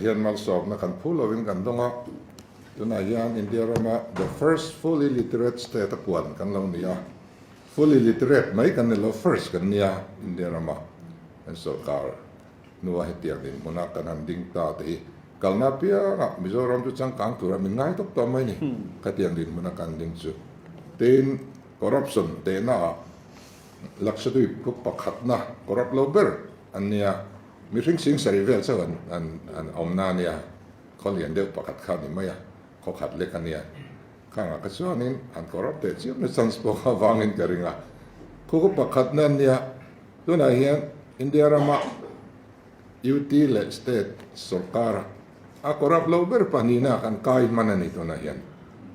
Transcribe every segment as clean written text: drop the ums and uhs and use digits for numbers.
Pathian malsawmna kan phu lovin kan dawng a, tunah hian India rama the first fully literate state a puan kan lo ni a, fully literate mai kan ni lo, first kan nia India rama kan sorkar hnua hetiang dinhmuna kan han ding ta te hi kalna apiangah Mizoram chu changkang tura min ngai tawp tawh mai ni khatiang dinhmuna kan ding chu. Tin, corruption tehnaah Lakshadweep khu pakhatna corrupt lo ber an nia, mihring sing sarih vel chauh an an an awmna a nia, khaw lian deuh pakhat kha a ni mai a, khaw khat lek a nia. Khangah kha chuanin an corrupt teh chiam na chance pawh kha vangin ka ring a, khu khu pakhatna an nia. Tunah hian India rama UT leh state sorkar a corrupt lo ber pahnihna kan kai hman a ni tunah hian.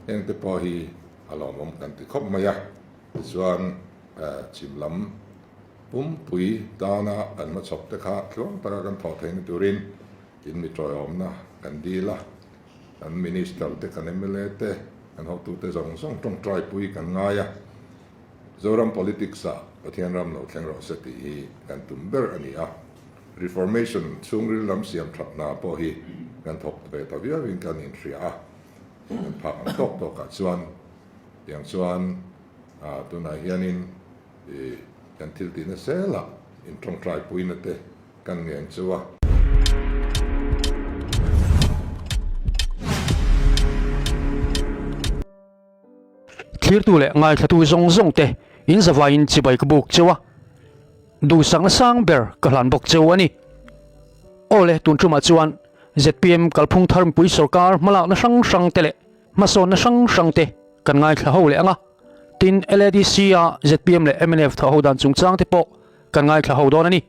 Hengte pawh hi a lawmawm kan ti khawp mai a. Tichuan chhim lam pumpui tana kan hmachhawp te kha tluang taka kan thawh theihna turin in mi tawiawmna kan dil a, kan Minister te, kan mla te, kan hotute zawng zawng tawngtai pui kan ngai a, Zoram politics ah Pathian ram lo thleng rawh se tih hi kan tum ber a ni a, Reformation chhungril lam siam that hna pawh hi kan thawk ve ta viauin kan inhria a, kan phak ang tawk tawkah chuan Tiang chuan tunah hianin kan thil tihna zelah intawngtai puina te kan ngen chu a. Thlirtu leh ngaithlatu zawng zawng te in zavaiin chibai ka buk cheu a, duhsakna sang ber ka hlan bawk cheu a ni. Aw le, tun tumah chuan zpm kalphung thar mipui sorkar hmalakna hrang hrang te leh Hmasawnna hrang hrang te kan ngaithla ho leh ang a, tin LADC a zpm leh mnf thawh ho dan chungchang te pawh kan ngaithla ho dawn a ni.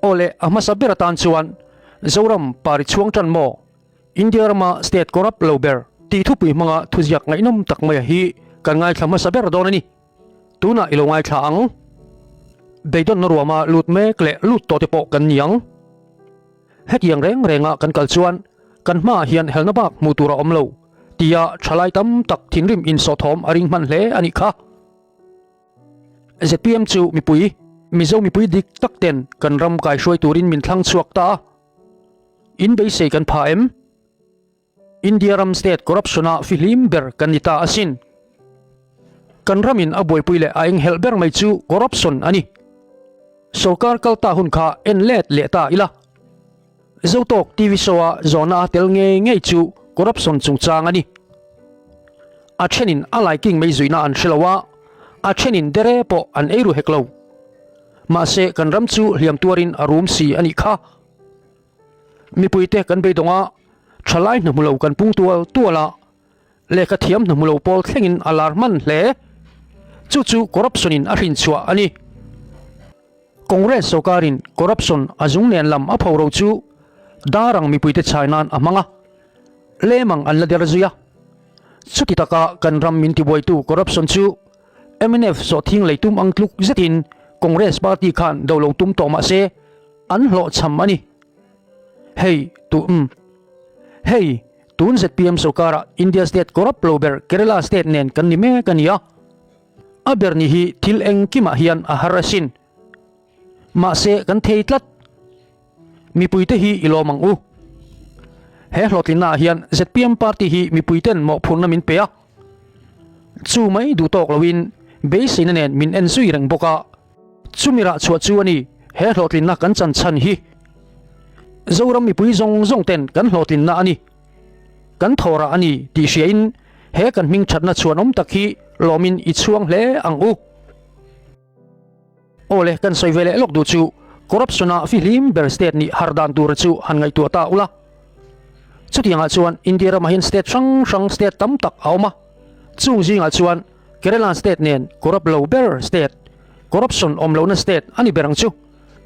Aw le, a hmasa ber atan chuan Zoram pari chhuang tan maw? India rama state corrupt lo ber tih thupui hmanga thuziak ngaihnawm tak maia hi kan ngaithla hmasa ber dawn a ni. Tunah i lo ngaithla ang. Beidawnna ruama lut mek leh lut tawh te pawh kan ni ang. Hetiang reng renga kan kal chuan kan hmaah hian helna bak hmuh tur a awm lo tia thalai tam tak thinrim insawhthawm a ring hman hle a nih kha. Zpm chu mipui, Mizo mipui dik tak ten kan ram kaihruai turin min thlang chhuak ta a. In beisei kan pha em? India ram state corruption-a fihlim ber kan ni ta asin. Kan ramin a buaipui leh a enghelh ber mai chu corruption a ni. Sorkar kal ta hun kha en let leh ta ila. Zotawk TV show-a zawhna a tel ngei ngei chu corruption chungchang a ni. A thenin a laiking mai zuihna an hre lo a, a thenin dere pawh an ei ru hek lo. Mahse kan ram chu hliam tuarin a rum si a nih kha. Mipuite kan beidawng a, thalai hna hmu lo kan pung tual tual a, lehkha thiam hna hmu lo pawl thlengin a lar hman hle. Chu chu corruption in a hrin chhuah a ni. Congress sorkarin corruption a zung nen lam a pho ro chu darang mipuite chhai nan a hmang a, lemang an la der zui a. Chuti taka kan ram min tibuaitu corruption chu mnf sawhthing lei tum ang tluk zetin Congress party khan do lo tum tawh mah se, An hlawhchham a ni. Hei tu umm. Hei tun zpm sorkara India state corrupt lo ber Kerala state nen kan ni mek a ni a. A ber ni hi thil engkimah hian a har asin. Mahse kan thei tlat. Mipuite hi i lawm ang u. He hlawhtlinnaah hian zpm party hi mipuiten mawhphurhna min pe a. Chu mai duh tawk loin beiseina nen min en zui reng bawk a. Chumi rah chhuah chu a ni, he hlawhtlinna kan chan chhan hi Zoram mipui zawng zawng ten kan hlawhtlinna a ni, kan thawrah a ni tih hriain he kan hming thatna chhuanawm tak hi lawmin i chhuang hle ang u. Aw le, kan sawi ve leh lawk duh chu corruption-a fihlim ber state nih har dan tura chu han ngaihtuah ta ula. Chutiangah chuan India ramah hian state hrang hrang state tam tak a awm a, chung zingah chuan Kerala state nen corrupt lo ber state, corruption awm lohna state a ni ber ang chu.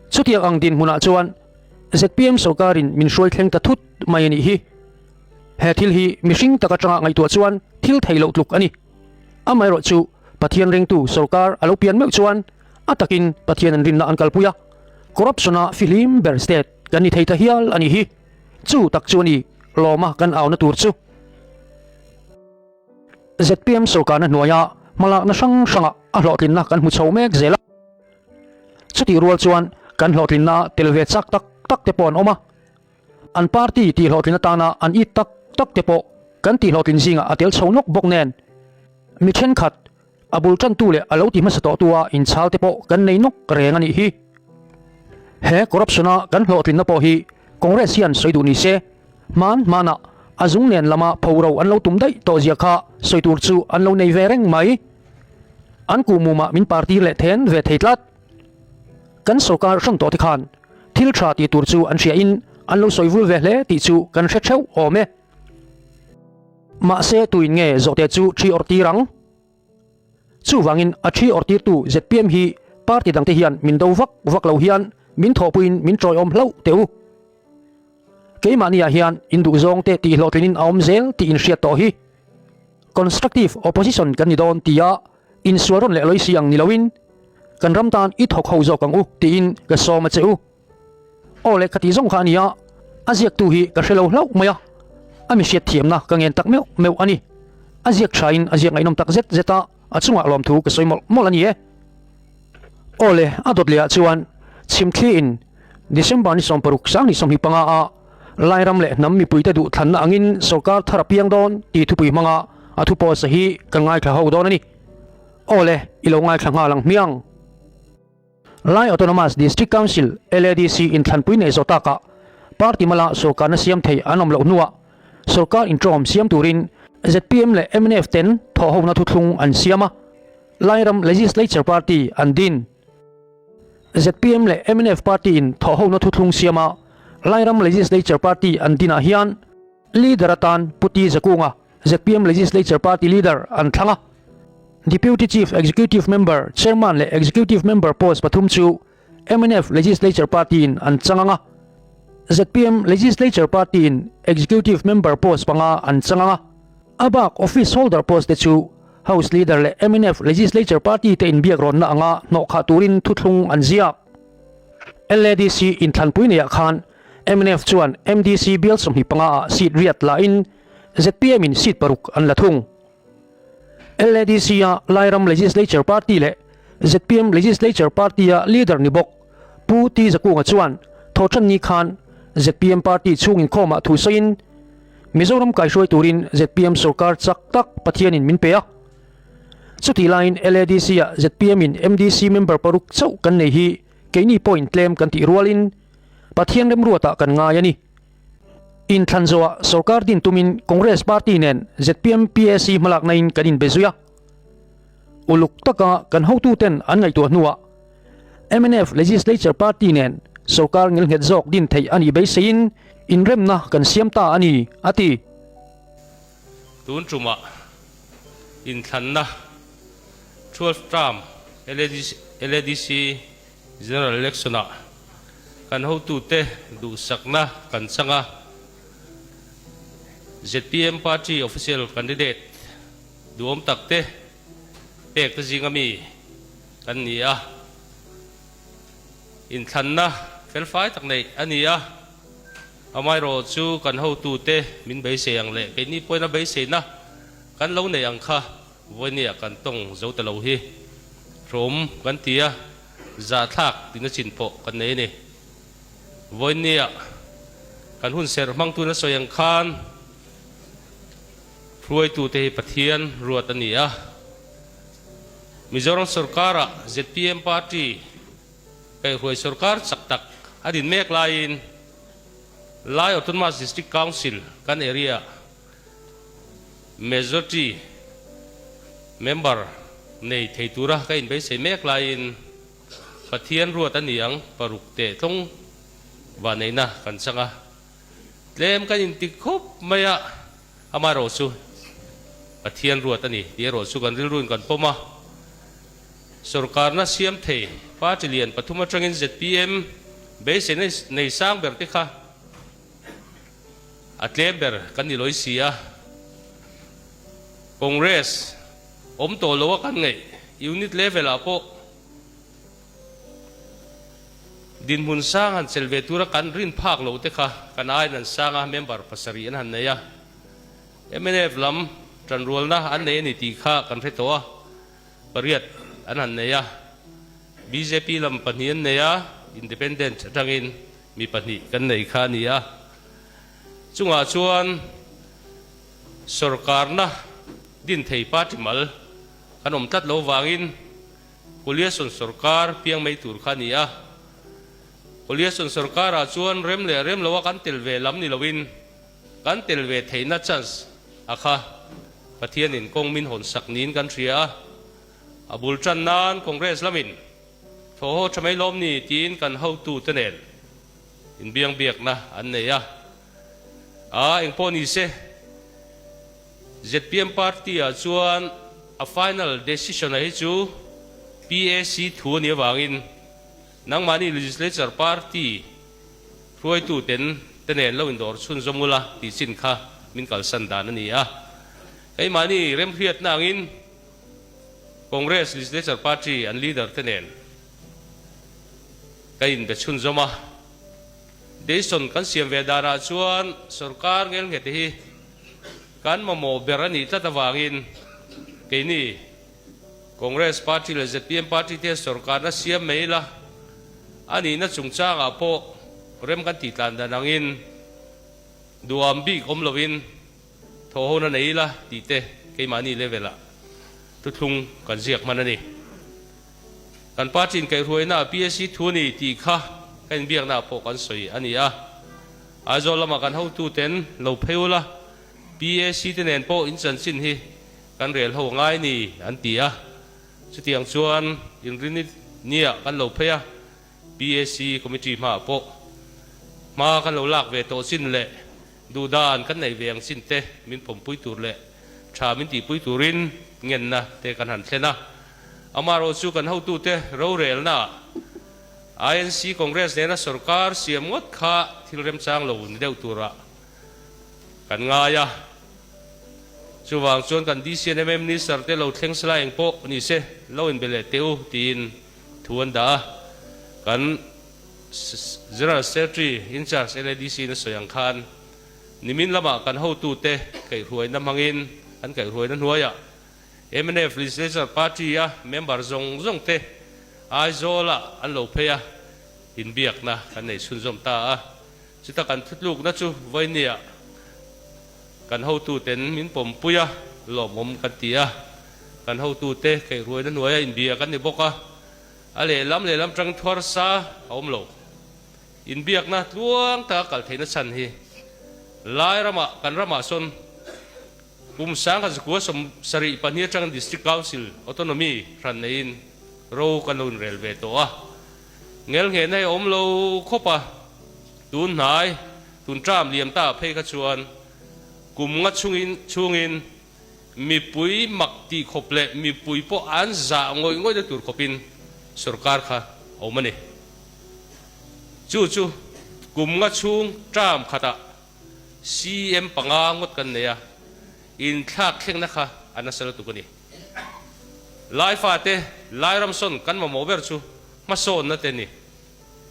Chutiang ang dinhmunah chuan zpm sorkarin min hruai thleng ta thut mai a nih hi. He thil hi mihring tak atanga ngaihtuah chuan thil thei loh tluk a ni. Amaherawh chu Pathian ringtu sorkar a lo pian meuh chuan a takin Pathian an rinna an kalpui a, corruption-a fihlim ber state kan ni thei ta hial a nih hi. Chu tak chu a ni lawma kan auna tur chu. Zpm sorkarna hnuaia hmalakna hrang hrangah a hlawhtlinna kan hmu chho mek zel a. Chutih rual chuan kan hlawhtlinna tel ve chak tak tak te pawh an awm a. An party tihhlawhtlin atana an it tak tak te pawh kan tihhlawhtlin zingah a tel chho nawk bawk nen. Mi thenkhat, a bul tantu leh a lo ti hmasa tawhtu a inchhal te pawh kan nei nawk reng a nih hi. He corruption-a kan hlawhtlinna pawh hi Congress hian sawi duh ni se, hman hmanah a zung nen lama phoro an lo tum daih tawh zia kha sawi tur chu an lo nei ve reng mai. An kuhmumah min partir leh then ve thei tlat. Kan sorkar hran tawh te khan thil tha tih tur chu an hria in an lo sawi vul ve hle tih chu kan hre theuh awm e. Mahse tuin nge zawhte chu thi awrh tir ang? Chuvangin a thi awrh tirtu zpm hi party dangte hian min do vak vak lo hian min thawhpuiin min tawiawm hlauh teh u. Keimahniah hian in duhzawngte tih hlawhtlinin a awm zel tih in hriat tawh hi. Constructive opposition kan ni dawn tia insual rawn leh lawisi ang ni loin kan ram tan i thawk ho zawk ang u tiin ka sawm a che u. Aw le ka tih zawng kha a ni a, a ziaktu hi ka hre lo hlauh mai a, a mi hriat thiamna ka ngen tak meuh meuh a ni. A ziak thain a ziak ngaihnawm tak zet zet a, a chungah lawmthu ka sawi mawlh mawlh a ni e. Aw le, a dawt lehah chuan chhimthliin December ni 16 sang ni 25 a Lairam leh hnam mipuite duh thlanna angin sorkar thar a piang dawn tih thupui hmanga a thu pawisa hi kan ngaithla ho dawn a ni. Aw le, i lo ngaithla nghal ang hmiang. Lai Autonomous District Council, LADC, inthlanpui nei zawh takah party mala sorkarna siam thei an awm loh hnuah sorkar intawm siam turin zpm leh mnf ten thawhhona thuthlung an siam a, Lairam Legislature Party an din. Zpm leh mnf party in thawhhona thuthlung siam a, Lairam Legislature Party an dinah hian Leader atan Pu T Zakunga, zpm Legislature Party Leader an thlang a. Deputy Chief Executive Member, Chairman leh Executive Member post pathum chu mnf Legislature Party in an chang ang a. Zpm Legislature Party in Executive Member post panga an chang ang a. A bak Office Holder post te chu House Leader leh mnf Legislature Party te inbiak rawnna anga hnawhkhah turin thuthlung an ziak. LADC inthlanpui neiah khan mnf chuan MDC bial 25 ah seat riat la in zpm in seat paruk an la thung. LADC a Lairam Legislature Party leh zpm Legislature Party a leader ni bawk Pu T Zakunga chuan thawhṭan ni khan zpm party chhung inkhawmah thu sawiin Mizoram kaihruai turin zpm sorkar chak tak Pathianin min pe a. Chutih laiin LADC ah zpm in MDC member paruk chauh kan nei hi keini pawhin tlem kan tih rualin Pathian remruatah kan ngai a ni. Inthlan zawhah sorkar din tumin Congress party nen zpm PAC hmalaknain kan inbe zui a. Uluk taka kan hotuten an ngaihtuah hnuah mnf Legislature Party nen sorkar ngilnghet zawk din theih a nih beiseiin inremna kan siam ta a ni, a ti. Tun tumah inthlanna 12 term LADC General Election-ah kan hotute duhsakna kan chang a, zpm Party Official Candidate duhawm takte pek te zinga mi kan ni a, inthlanna felfai tak neih a ni a, amaherawh chu kan hotute min beisei ang leh keini pawhin a beiseina kan lo neih ang kha Vawinia kan tawng zo ta lo hi hrawm kan ti a, zahthlak tihna chin pawh kan nei a ni. Vawinia kan hun serh hmangtuna sawi ang khan hruaitute hi Pathian ruat a ni a. Mizoram sorkara zpm party kaihhruai sorkar chak tak a din mek laiin Lai Autonomous District Council kan area Majority member nei thei tura ka inbeisei mek laiin Pathian ruat a ni ang paruk teh tlawng vaneihna kan chang a, tlem kan inti khawp mai a, amaherawh chu Pathian ruat a ni tih erawh chu kan rilruin kan pawm a. Sorkarna siam thei party lian pathum atangin zpm beiseina nei sang ber te kha A tlem ber kan ni lawi si a, Congress awm tawh lo a kan ngaih unit level ah pawh dinhmun sang han chel ve tura kan rin phak lo te kha kan aiin an sang a, member pasarih an han nei a, mnf lam tanrualna an nei a ni tih kha kan hre tawh a, pariat an han nei a, bjp lam pahnih an nei a, independent atangin mi pahnih kan nei kha a ni a. Chungah chuan sorkarna din thei party mal kan awm tlat lo vangin Coalition sorkar piang mai tur kha a ni a. Coalition sorkarah chuan rem leh rem loa kan tel ve lam ni loin kan tel ve theihna chance a kha Pathianin kawng min hawn sak niin kan hria a. A bul tan nan Congress lamin thaw haw tha mai lawm ni tiin kan hotute nen inbiangbiakna an nei a. A engpawh ni se zpm party ah chuan a final decision a hi chu PAC thu a nih avangin nangmahni legislature party hruaitu ten te nen lo indawr chhunzawm ula tih chin kha min kalsan dan a ni a. Keimahni remhriatna angin Congress legislature party an leader te nen ka inbe chhunzawm a. Decision kan siam ve danah chuan sorkar ngelnghete hi kan mamawh ber a nih tlat avangin keini Congress party leh zpm party te sorkarna siam mai ila a nihna chungchangah pawh rem kan tih tlan dan angin duham bik awm lovin thawhhona nei ila tih te keimahni level ah thuthlung kan ziak hman a ni. Kan party in kaihhruaina PAC thu a ni tih kha ka inbiakna ah pawh kan sawi a ni a. Aizawl lama kan hotu ten lo phei ula, PAC te nen pawh in chanchin hi kan rel ho ngai ni an ti a. Chutiang chuan inrini nia kan lo phei a, PAC committee hmaah pawh hma kan lo lak ve tawh chin leh duhdan kan neih ve ang chin te min pawmpui tur leh tha min tihpui turin ngenna te kan han thlen a. Amaherawh chu kan hotute rorelnaah INC Congress nena sorkar siam ngawt kha thil remchang lo ni deuh turah kan ngai a. Chuvang chuan kan DC and mm Minister te lo thleng sela eng pawh ni se lo inbe leh teh u tiin thu an dah a. Kan General Secretary in charge LADC in a sawi ang khan nimin lamah kan hotute kaihhruaina hmangin an kaihhruaina hnuaiah Mnf Legislature Party a member zawng zawng te Aizawl ah an lo phei a, inbiakna kan nei chhunzawm ta a. Chuta kan thutlukna chu vawinia kan hotuten min pawmpui a, lawmawm kan ti a. Kan hotute kaihhruaina hnuaia inbia kan ni bawk a, a lehlam lehlam tang thuar sa a awm lo. Inbiakna tluang taka kal theihna chhan hi Lai ramah kan ramah sawn Kum 1972 atangin District Council Autonomy hran neiin ro kan lo inrel ve tawh a. Ngelnghehna hi a awm lo khawp a, tun hnai, tun term liam ta ah phei kha chuan kum nga chungin chhungin mipui mak tih khawp leh mipui pawh an zah ngawih ngawih na tur khawpin sorkar kha a awm a ni. Chu chu kum nga chhung term khatah CM panga ngawt kan nei a, inthlak thlengna kha a nasa lutuk a ni. Laifate, Lairamsawn kan mamawh ber chu hmasawnna te ni.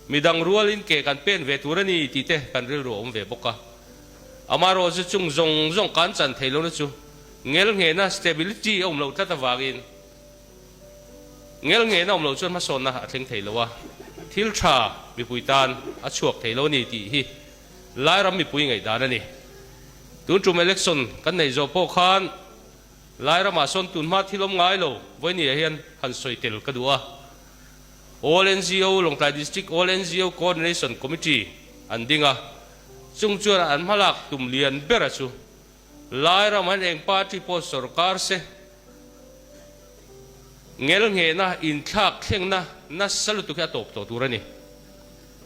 Midang rualin ke kan pen ve tur a ni tih te kan rilru a awm ve bawk a. Amaherawh chu chung zawng zawng kan chan thei lohna chu ngelnghehna, stability, a awm loh tlat avangin Ngelnghehna awm loh chuan hmasawnna a thleng thei lo a, thil tha mipui tan a chhuak thei lo a ni tih hi Lairam mipui ngaihdan a ni. Tun tum election kan neih zawh pawh khan Lairamah sawn tun hma thil awm ngai lo vawinia hian han sawi tel ka duh a. All NGO, Lawngtlai District All NGO Coordination Committee an ding a, chung chuan an hmalak tum lian bera chu Lairam an eng party pawh sorkar se ngelnghehna inthlak thlengna nasa lutuk hi a tawp tawh tur a ni.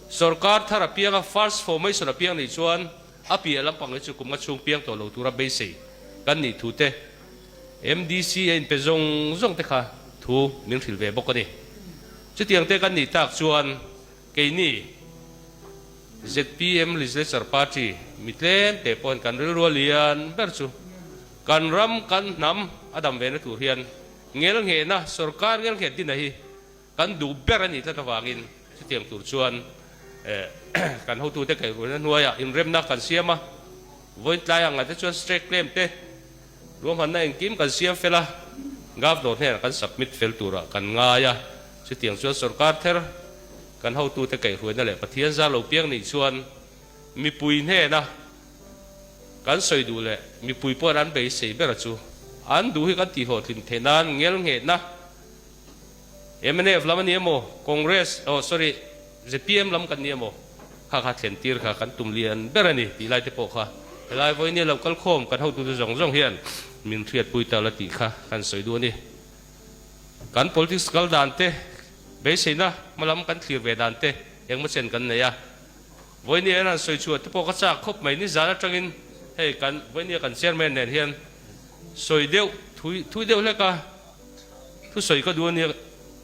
Sorkar thar a pianga first formation a piang nih chuan a piah lampang hi chu kum nga chhung piang tawh lo tura beisei kan nih thu te MDC a inpe zawng zawng te kha thu min hrilh ve bawk a ni. Chutiang te kan nih tak chuan keini zpm Legislature Party mi tlem te pawhin kan rilru a lian ber chu kan ram kan hnam a dam ve na tur hian ngelnghehna sorkar ngelnghet dina hi Kan duh ber a nih tlat avangin chutiang tur chuan kan hotute kaihhruaina hnuaiah inremna kan siam a, vawiin tlai ang te chuan strike claim te ruahmanna engkim kan siam fel a, Governor hnenah kan submit fel turah kan ngai a, chutiang chuan sorkar ther kan hotute kaihhruaina leh Pathian zar lo piang nih chuan mipui hnena. Kan sawi duh leh mipui pawhin an beisei ber a chu an duh hi kan tihhlawhtlin theih nan ngelnghehna mnf lam a ni emaw Congress oh sorry zpm lam kan ni emaw kha kha thlen tir kha kan tum lian ber a ni tih lai te pawh kha helai vawiin lo kal khawm kan hotute zawng zawng hian min hriatpui ta la tih kha kan sawi duh a ni. Kan politics kal dan te beiseina hmalam kan thlir ve dan te engmaw chen kan nei a. Vawinia hian han sawi chhuah te pawh ka chak khawp mai. Nizan atangin hei kan Vawinia kan chairman nen hian sawi deuh thui thui deuh hlek a, thusawi ka duh ania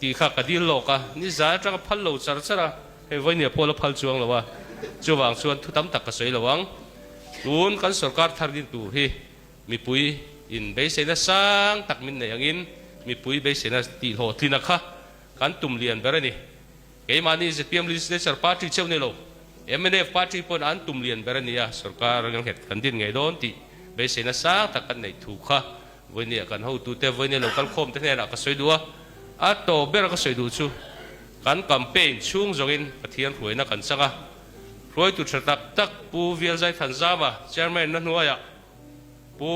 tih kha ka dil lawk a. Nizan atanga phal lo char char a, hei Vawinia pawh la phal chuang lo a, chuvang chuan thu tam tak ka sawi lo ang. Tun kan sorkar thar din tur hi mipui in beiseina sang tak min nei angin mipui beiseina tihhlawhtlina kha kan tum lian ber a ni. Keimahni zpm Legislature Party cheu ni lo, mnf Party pawn an tum lian ber a ni a, sorkar nghet kan din ngei dawn tih beiseina sang tak kan neih thu kha vawinia kan hotute vawinia lo kalkhawm te hnenah ka sawi duh a. A tawp bera ka sawi duh chu kan campaign chhung zawngin Pathian hruaina kan chang a, hruaitu tha tak tak Pu Vialzaithanzama Chairman na hnuaiah Pu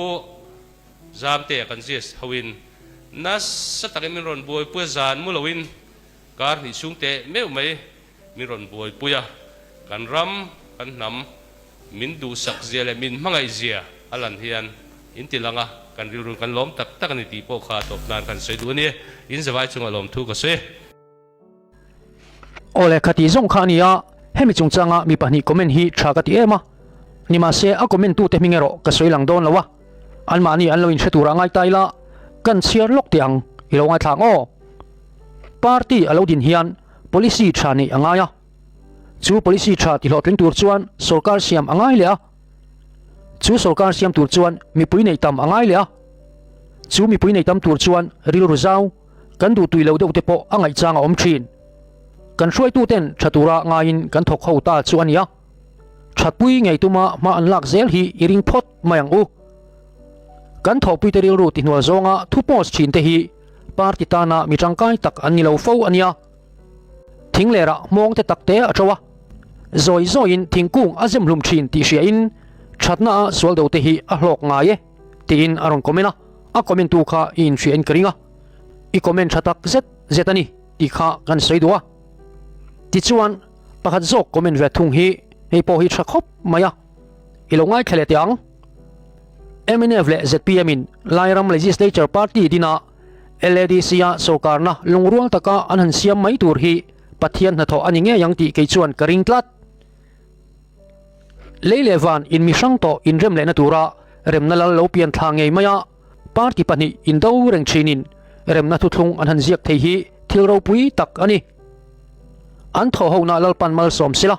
Zamtea kan zias hoin nasa takin min rawn buaipui a, zan mu loin Kar hnih chhung teh meuh mai min rawn buaipui a, kan ram, kan hnam min duhsak zia leh min hmangaih zia a lan hian in ti lang a, kan rilru kan lawm tak tak a ni tih pawh kha tawp nan kan sawi duh a ni. In zavai chunga lawmthu ka sawi. Aw le kha tih zawng kha a ni a, hemi chungchanga mi pahnih comment hi tha ka ti em a, nimahse a comment tute hming erawh ka sawi lang dawn lo a, anmahni an lo inhre turah ngai ta ila kan chhiar lawk teh ang i lo ngaithla ang aw. Party a lo din hian policy tha neih a ngai a, chu policy tha tihlawhtling tur chuan sorkar siam a ngai leh a, chu sorkar siam tur chuan mipui neih tam a ngai leh a, chu mipui neih tam tur chuan rilru zau kan duh tui lo deuh te pawh a ngaihchang a awm thin. Kan hruaituten tha tura ngaiin kan thawk ho ta chu a ni a, thatpui ngei tuma hma an lak zel hi i ring phawt mai ang u. Kan thawhpuite rilru tihnual zawnga thu post thin te hi Party tana mi tangkai tak an ni lo fo a nia. Thing lerah hmawng te tak te a to a, zawi zawiin thingkung a zem hlum thin tih hriain thatna a sual do te hi a hlawk ngai e tiin a rawn comment a, a comment tu kha i inhriain ka ring a, i comment tha tak zet zet a ni tih kha kan sawi duh a. Tichuan pakhat zawk comment ve thung hi hei pawh hi tha khawp mai a, i lo ngaithla leh teh ang. Mnf leh zpm in Lairam Legislature Party dina LADC-a sorkarna lungrual taka an han siam mai tur hi Pathian hnathawh a ni ngei ang tih kei chuan ka ring tlat. Lei leh van in mi hrang tawh inrem lehna tura remna lal lo pian thla ngei maia party pahnih indo reng thinin remna thuthlung an han ziak thei hi thil ropui tak a ni. An thawhhona Lalpan malsawm sela.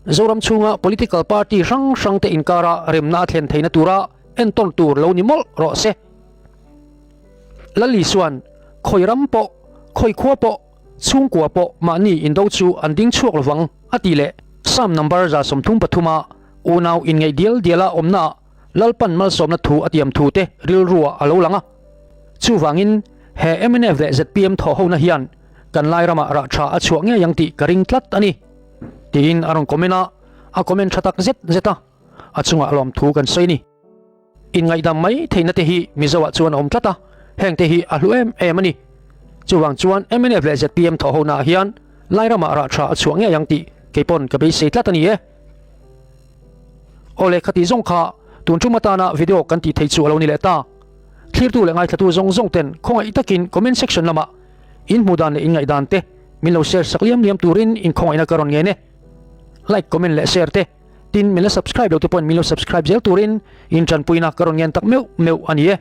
Zoram chhunga political party hrang hrang te inkara remna a thlen theihna tura entawn tur lo ni mawlh rawh se. Lali chuan khawi ram pawh, khawi khua pawh, chhungkua pawh mahni indo chu an ding chhuak lovang a ti leh. Psalm number 33 a unau inngeih dial diala awmnaah Lalpan malsawmna thu a tiam thu te rilruah a lo lang a. Chuvangin he mnf leh zpm thawhhona hian kan lai ramah rah tha a chhuah ngei ang tih ka ring tlat a ni. Tiin a rawn comment a, a comment tha tak zet zet a, a chungah lawmthu kan sawi a ni. Inngaihdam mai theihna te hi Mizoah chuan a awm tlat a, heng te hi a hlu em em a ni. Chuvang chuan mnf leh zpm thawhhonaah hian lai ramah rah tha a chhuah ngei ang tih kei pawn ka beisei tlat a ni e. Aw le khati zawng kha tun tum atana video kan tih theih chu a lo ni leh ta. Thlirtu leh ngaithlatu zawng zawng ten khawngaih takin comment section lamah in hmuh dan leh in ngaihdan te min lo share sak liam liam turin in khawngaihna ka rawn ngen e. Like, comment leh share te tin min la subscribe lo te pawhin min lo subscribe zel turin in tanpuina ka rawn ngen tak meuh meuh a ni e.